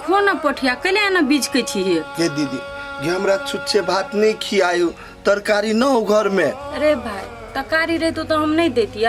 खो न पोठिया कैले न बीज के छी के दीदी ये हमरा छुच्छे भात नहीं खियायो तरकारी न हो घर में। अरे भाई तरकारी रहे तो हम नहीं देती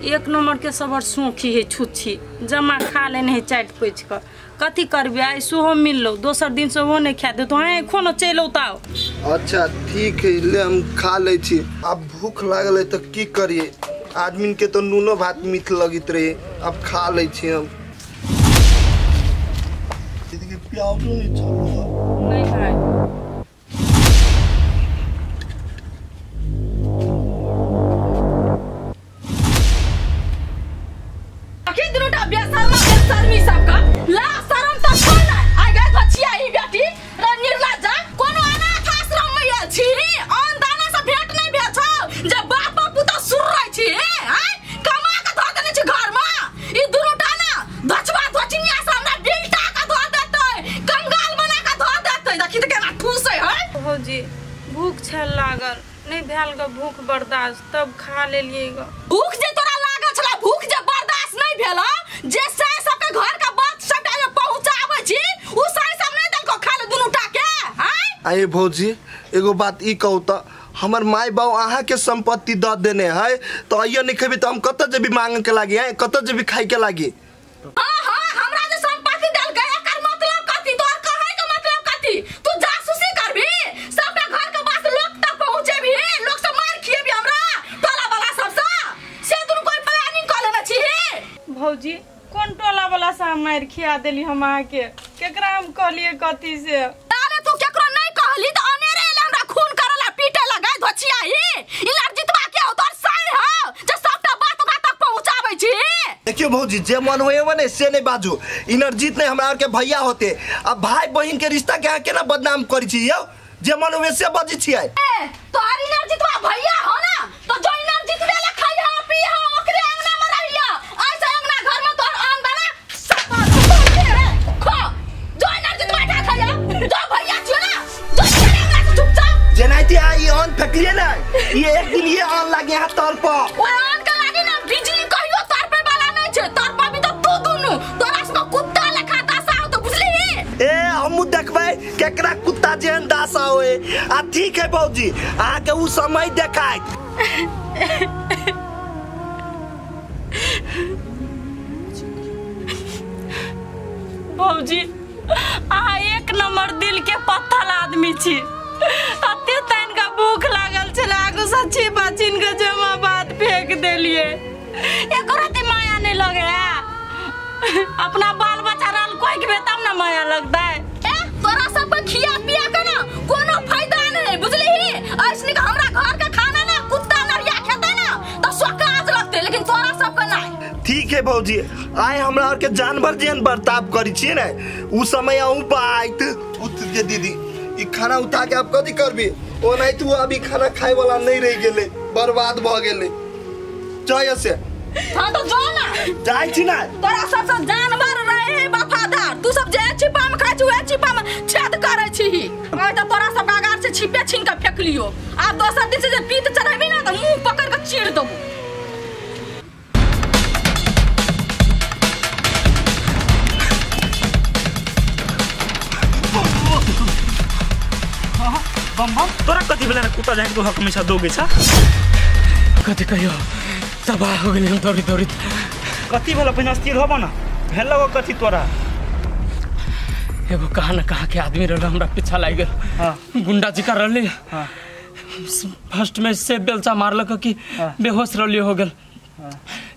एक नंबर के सबर सूखी है छुच्छी जमा खा लेने है चाट पोछ कर कथी करबे आइ सेहो मिललो दोसर दिन से वो नहीं खा दे तो हाँ खो न चलि औताओ। अच्छा ठीक है ले हम खा लै छी। अब भूख लागल है तो की करिए आदमी के तो नूनो भात मीठ लगैत रहे अब खा लै छी हम। दीदी के प्याजो नहीं छलो नहीं भाई। भूख छल लागल नहीं भेल ग भूख बर्दाश्त तब खा लेलिए ग। भूख जे तोरा लागल छला भूख जे बर्दाश्त नहीं भेल जे साय सब के घर का बात सबटा जे पहुंचाबै छी उ साय सब नहीं देलको खा ले दुनु टा के। हां आए भौजी एगो बात ई कहू त हमर माय बाप अहाँ के संपत्ति the देने है तो आइयो नहीं खेबी तो हम कत जेबी मांगे के लागी है कत जेबी खाई के लागी। हां हां हमरा जे संपत्ति देलकै एकर मतलब कथी तोर कहै के मतलब कथी तू जासूसी करबी सबटा घर के बात लोग तक पहुंचेबी लोग सब मार खिएबी हमरा टोला वाला सब से दुनु कोई प्लानिंग क लेने छी। भौजी कोन टोला वाला से मार खिया देली हम अहाँ के केकरा हम कहलिए कथी से? अरे तू केकरो नहीं कहली त अनेरे एले हमरा खून करला पीटे लगा धोछिया ई लड़जितवा के हो तोर साई हो जे सबटा बात ओकरा तक पहुंचाबै छी। देखियो भौजी जे मन होए ने से नहीं बाजू इनरजीत नहीं हमरा के भैया होते अब भाई बहन के रिश्ता के अहाँ केना बदनाम करै छी यौ जे मन होए से बजै छियै। ए तोहर इनरजीतवा भैया हो ना तो जो इनरजीत ले खाई हो पी हो ओकरे अंगना में रहिया ऐसे अंगना घर में तोहर आंदना सब खो जो इनरजीतवा खा खाया जो भैया छियो ना जो तेरे अंगना से चुपचाप जेनाइते आई ऑन फेकलिए ना ये एक दिन ये ऑन लागे हाथ तोर पर ओए ऑन के लागी ना बिजली कहियो तोर पे वाला नहीं छे तोर पर भी तो तू दुनु तोरा सब कुत्ता लेखा दासा हो तो बुझली। ए हमहु देखबै केकरा कुत्ता जेहन दासा होए। आ ठीक है भौजी अहाँ के उ समय देखाय। भौजी अहाँ एक नंबर दिल के पत्थर आदमी छी अते तन का भूख लागल छल आगू से छिपा छीन के जमा बात फेंक देलिए एको रति माया नहीं लगे अपना बाल बच्चा रहल कोई के तब ना माया लगतै। ए तोरा सब के खिया पिया के ना कोनो फायदा नहीं बुझली ऐसनी के हमरा घर के खाना ना कुत्ता नरिया खेतै ना त सोकाज लगतै लेकिन तोरा सब के नहीं। ठीक है भौजी आइ हमरा और के जानवर जेहन बर्ताव करै छियै ने उ समय अहूँ पाइत उठ के दीदी ई खाना उठा के आप कथी करबी ओनाहि तू अभी खाना खाए वाला नहीं रह गेलै बर्बाद भ गेलै जय से। हां तो जो ना जाइ छी ना तोरा सब सब जानवर रहे है वफादार तू सब जे छिपा में खाइ छी उहे छिपा में छेद करै छी आइ त तोरा सब आगार से छिपे छीन के फेकलियो आ दोसर दिन से जे पीत चढ़ेबी ना त मुंह पकड़ के चीर देबो। बम बम तोरा कथी भेलै कुत्ता जाके तू हमेशा दौगै छ कथी कहियो तबाह हो गेली हम दौड़ी दौड़ी कथी भेल पहिने स्थिर होबो ना भेल लगो कथी तोरा एगो कहाँ न कहाँ के आदमी रहल हमरा पीछा लागि गेल। हां गुंडा जी का रहले। हां फर्स्ट में से बेलचा मारलक कि बेहोश रहली हो गेल। हां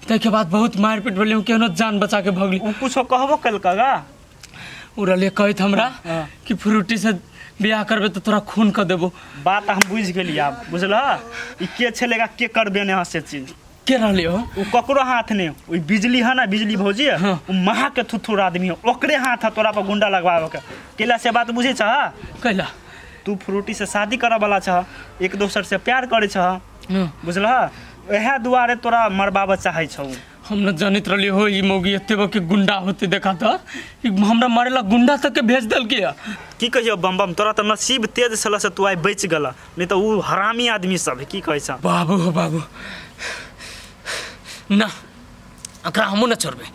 ताहिके बाद बहुत मारपीट भेलै केहनो जान बचा के भगली। उ कुछो कहबो केलका गा उ रहले कहैत हमरा कि फ्रूटी से बियाह करबे तो तोरा खून क देबो। बात हम बुझ गेली आब बुझल ई के छलेगा के करबे ने से चीज के रहले हो उ ककरो हाथ ने उ बिजली है ना बिजली भौजी उ महा के थुथुर आदमी हो ओकरे हाथ है तोरा पर गुंडा लगवावे के केला से बात बुझे छ कैला तू फ्रूटी से शादी करे वाला छ एक दोसर से प्यार करे छ बुझल एहे दुआरे तोरा मरबावे चाहे छौ। हम न जानत रहली हो ई मौगी एते बके के गुंडा होते देखा त हमरा मारेला गुंडा तक के भेज देल के। की कहियो बम बम तोरा त नसीब तेज छल से तू आइ बच गेल नहीं त उ हरामी आदमी सब की कहै छ। बाबू हो बाबू ना एकरा हमहूँ न छोड़बै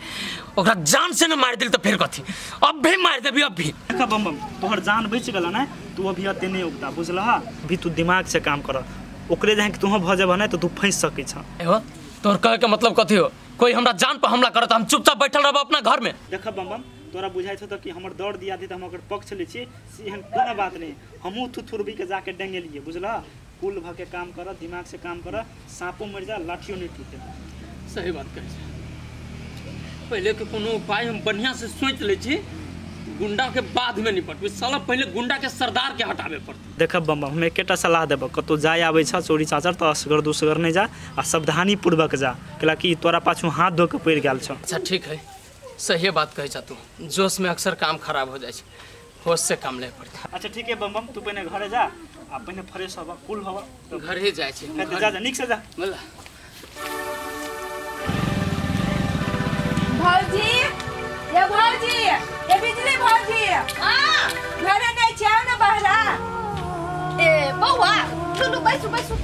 ओकरा जान से न मार दिल तो फिर कथी अब भी मार देबी अब भी। देखा बम बम तोहर जान बच गेल ना तू अभी अते नहीं उगता बुझलह अभी तू दिमाग से काम कर ओकरे जहाँ तू भ जेबह ना तो तू फंस सकै छ। एहो तोहर कहे के मतलब कथी हो कोई हमरा जान पर हमला करत हम चुपचाप बैठल रहब अपना घर में। देखा बम बम तोरा बुझाइ छौ त कि हमर दौड़ दिया दी त हम ओकर पक्ष लै छी से एहन कोनो बात नहीं हमहूँ थुथुरबी के जाके डेंगेलिए बुझलह। कुल भ के काम कर दिमाग से काम कर सांपो मर जा लाठियो नहीं टूटे। सही बात कहै छै पहले के कोनो उपाय हम बढ़िया से सोच लै छी गुंडा के बाद में निपटबै साला पहले गुंडा के सरदार के हटाबे पड़तै। देख बम बम हम एकेटा सलाह देबऽ कतौ जाय आबै छ चोरी चाचर तऽ असगर दुसगर नहीं जा आ सावधानी पूर्वक जा कैलाकि तोरा पाछू हाथ धो के पड़ि गेल छ। अच्छा ठीक है सही बात कहै छ तू जोश में अक्सर काम खराब हो जाइ छै होश से काम ले पड़तै। अच्छा ठीक है बम बम तू पहिने घरे जा आ पहिने फ्रेश होबऽ कुल होबऽ घरे जाइ छी जा जा नीक से जा। बोला भौजी ये भौजी ये बिजली भौजी हां घरे नहीं छाव ना बहरा। ए बौआ चलू बैसू बैसू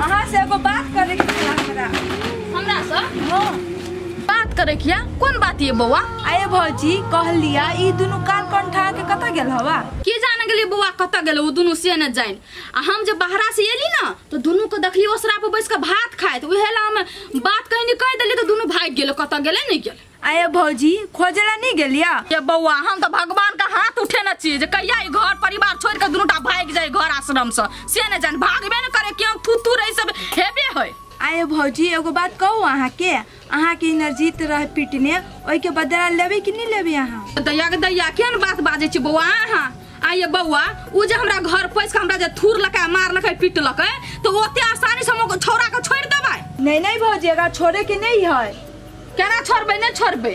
अहाँ से एगो बात करे के छला हमरा हमरा से हां बात करे किया कोन बात ये बौआ? आए भौजी कहलिया ई दुनु कान कंठा के कत गेल हवा की जाने गेली बौआ कत गेल उ दुनु से न जाइन आ हम जे बाहरा से एली ना तो दुनु के देखली ओसरा पर बैस के भात खाइत उहे ला हम बात कहनी कह देली तो दुनु भाग गेल कत गेले नहीं गेल। आए भौजी खोजला नहीं गेलिया? ये बौआ हम तो भगवान का हाथ उठे न छी जे कहिया ई घर परिवार छोड़ के दुनुटा भाग जाए घर आश्रम से से न जान भागबे न करे कि हम थू थू रही सब हेबे है। आए भौजी एगो बात कहू अहाँ के इनर्जीत रह पिटने ओइ के बदला लेबे कि नहीं लेबे अहाँ? दैया के दैया केहन बात बाजै छी बौआ अहाँ? आइए बौआ उ जे हमरा घर पैस के हमरा जे थूर लका मार लकै पीट लकै तो ओते आसानी से हम छौड़ा के छोड़ देबै? नहीं नहीं भौजी एकरा छोड़े के नहीं है। केना छोड़बै नहीं छोड़बै?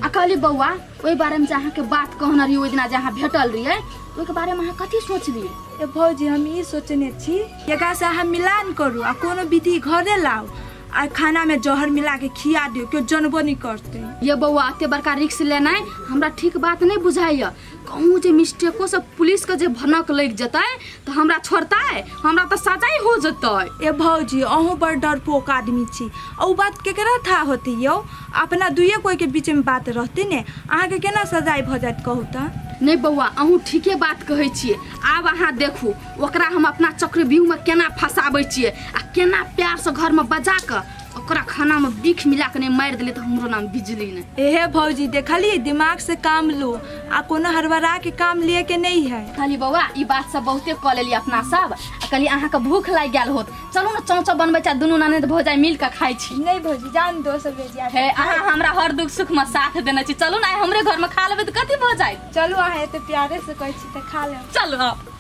आ कहली बौआ ओइ बारे में जे अहाँ के बात कहने रहियै ओइ दिना जे अहाँ भेटल रहियै ओइ के बारे में अहाँ कथी सोचलियै? ए भौजी हम ई सोचने छी एकरा से अहाँ मिलान करू आ कोनो विधि घरे लाउ आ खाना में जहर मिला के खिया दियो केओ जनबो नहीं करते। ये बौआ एते बड़का रिस्क लेनाइ हमरा ठीक बात नहीं बुझाइया कहूँ जे मिस्टेको से पुलिस के जे भनक लग जतै तो हमरा छोड़तै हमरा तो सजाई हो जतै। ए भौजी अहूँ बड़ डरपोक आदमी छी आ उ बात केकरा था होती यौ अपना दुइये कोई के बीच में बात रहती ने अहाँ के केना सजाई भ जात कहू त? नहीं बौआ अहूँ ठीके बात कहै छियै आब अहाँ देखू ओकरा हम अपना चक्रव्यूह में केना फंसाबै छियै आ केना प्यार से घर में बजा के ओकरा खाना में बिख मिला के नहीं मारि देले तो हमरो नाम बिजली ने। एहे भौजी देखलिए दिमाग से काम लो आ कोनो हड़बड़ा के काम लिए के नहीं है। कहली बौआ ई बात सब बहुते कह लेली अपना सब आ कहली अहाँ के भूख लागि गेल होत चलू ने चौचौ बनबै छी दुनू ननद भौजाइ मिल के खाइ छी। नहीं भौजी जान दो सब भेजिया हे अहाँ हमरा हर दुख सुख में साथ देने छी चलू ने आइ हमरे घर में खा लेबै त कथी भऽ जाइत? चलू अहाँ एते प्यारे से कहै छी त खा लेब। चलू आप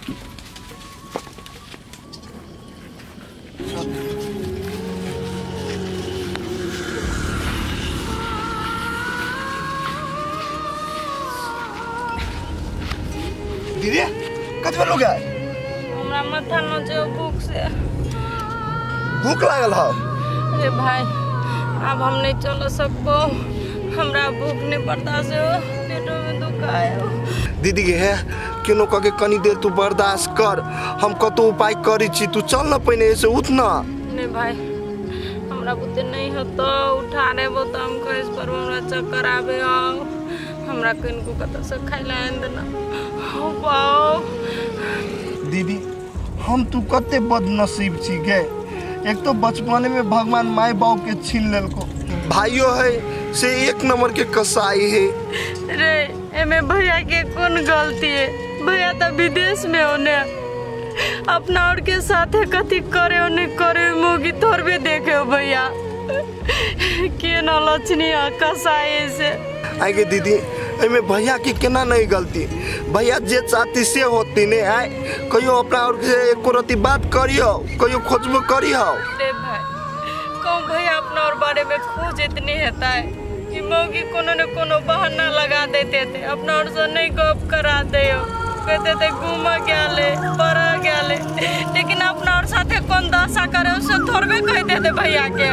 दीदी कथी लोग है? हमरा माथा न जो भूख से भूख लागल है। अरे भाई अब हम नहीं चल सकबो हमरा भूख नहीं बर्दाश्त हो पेटो में दुखायो। दीदी के है केनो कह के कनी देर तू बर्दाश्त कर हम कतो उपाय करी छी तू चल न पहिने से उठ न। नहीं भाई हमरा बुते नहीं होतो उठा देबो त हम कहिस पर हमरा चक्कर आबे आओ हमरा किनको कतो से खाइला आन देना। हो बाओ दीदी हम तू कते बदनसीब छी गे एक तो बचपन में भगवान माय बाप के छीन लेलको भाइयों है से एक नंबर के कसाई है। रे एमे भैया के कौन गलती है भैया तो विदेश में होने अपना और के साथे कथी करे नहीं करे मोगी थोड़बे देखे हो भैया के न लक्ष्मी कसाई से। आगे दीदी एमे भैया के केना नहीं गलती भैया जे चाहती से होती ने आए कहियो अपना और से एको रति बात करियो कहियो खोजबो करियो। रे भाई कहूँ भैया अपना और बारे में खोज इतनी हेता है कि मौगी कोनो न कोनो बहाना लगा देते थे अपना और से नहीं गप करा दे कहते थे घूमा गया पढ़ा गया लेकिन अपना और साथे कौन दशा करे उसे थोड़बे कह देते भैया के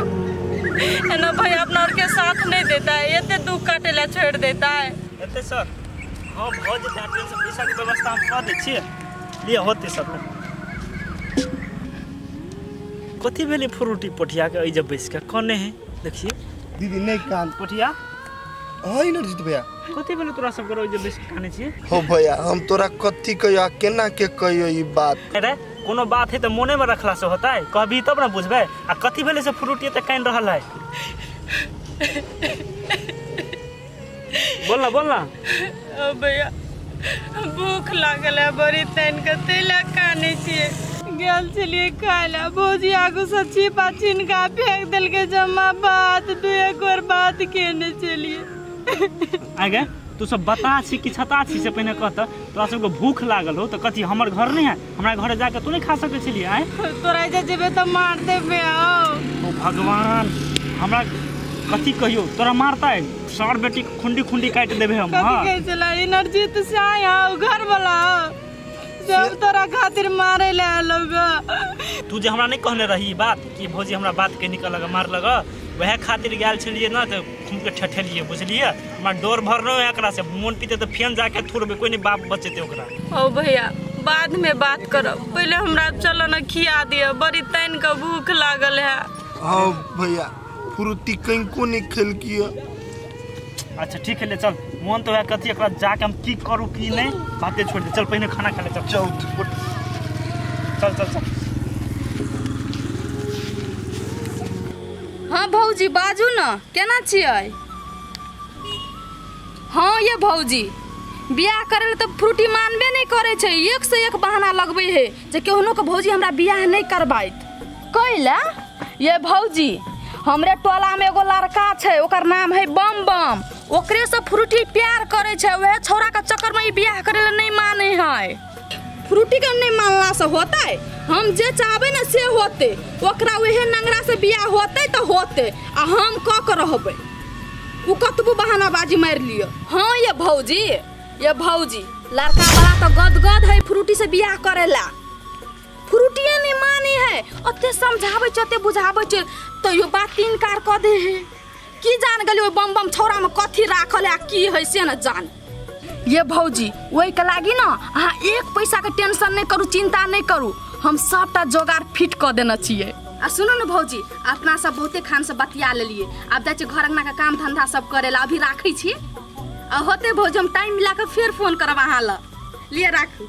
ना भैया अपना और के साथ नहीं देता है ये दुख काटे ला छोड़ देता है। एते सर हां भ जेतै टेंशन पैसा के व्यवस्था हम कऽ दै छियै लिए होतै सर। कथी भेलै फ्रूटी पोठिया के एहि जे बैस के कने है देखिए दीदी नहीं कान पोठिया हां इनरजीत भैया कथि भेलो तोरा सब करो जे बेसी काने छी? हो भैया हम तोरा कथि कहियो केना के कहियो ई बात। अरे कोनो बात है त मोने में रखला से होता है, कहबी तब ना बुझबे। आ कथि भेले से फ्रूटी त कान रहल है? बोल ना बोल ना। ओ भैया भूख लागल है बड़ी तन के तेला काने छी, गेल छलिए खाय ला, भौजी आगू से छिपा छिनका फेंक देलके जमा भात, दू एक और बात केने छलिए। आगे तू सब बता छी कि छता छी से पहिने कहत, तोरा सबके भूख लागल हो त कथी हमर घर नहीं है? हमरा घर जाके तू नहीं खा सकै छलिए? आय तोरा जे जेबे त मार देबे। ओ भगवान हमरा कथी कहियो, तोरा मारता है सर बेटी खुंडी खुंडी काट देबे हम। कथी कहै छला इनरजीत से आय हां घर वाला सब तोरा खातिर मारे ले आलो ग। तू जे हमरा नहीं कहने रही बात कि भौजी हमरा बात के निकल लगा मार लगा, वह खातिर गेल छलिए ना त खून के ठठेलिए बुझलिए। हमरा डर भर न एकरा से मोन पीते त फेन जाके थोड़बे, कोई नहीं बाप बचेते ओकरा। ओ भैया बाद में बात करब, पहले हमरा चलो न खिया दिया, बड़ी तन के भूख लागल है। हां भैया फ्रूटी कंको नहीं खेलकिया। अच्छा ठीक है ले चल, मोन तो है कथी एकरा जाके हम की करू की नहीं बातें छोड़ दे, चल पहले खाना खा ले चल चल चल चल चल। हाँ भौजी बाजू न केना छियै? हाँ ये भौजी बियाह करे ले तो फ्रूटी मानबे नहीं करे छै, एक से एक बहाना लगबे है जे केहनो के भौजी हमरा बियाह नहीं करबाइत। कैला ये भौजी हमरे टोला में एगो लड़का छै ओकर नाम है बम बम, ओकरे से फ्रूटी प्यार करे छै, वह छौड़ा के चक्कर में ई बियाह करे ले नहीं माने है। फ्रूटी के नहीं मानला से होता है, हम जे चाहबे ना से होते, ओकरा वहे नंगरा से बियाह होते तो होते आ हम क के रहबे, उ कतबो बहानाबाजी मार लियो। हाँ ये भौजी ये भौजी लड़का वाला तो गदगद है फ्रूटी से बियाह करेला, फ्रूटिए नहीं मानी है, ओते समझाबै छै ओते बुझाबै छै तैयो बात इनकार क दे है। की जान गेली ओइ बम बम छौड़ा में कथी राखल है की है से न जान। ये भौजी ओहि के लागी न अहाँ एक पैसा के टेंशन नहीं करू, चिंता नहीं करू, हम सबटा जोगाड़ फिट क देने छियै। आ सुनू न भौजी अपना सब बहुते खान से बतिया लेलिए, आब जाइ छियै घर अंगना के काम धंधा सब करेला, अभी राखै छी आ होते भौजी हम टाइम मिला के फेर फोन करब अहाँ ल, लिए राखू।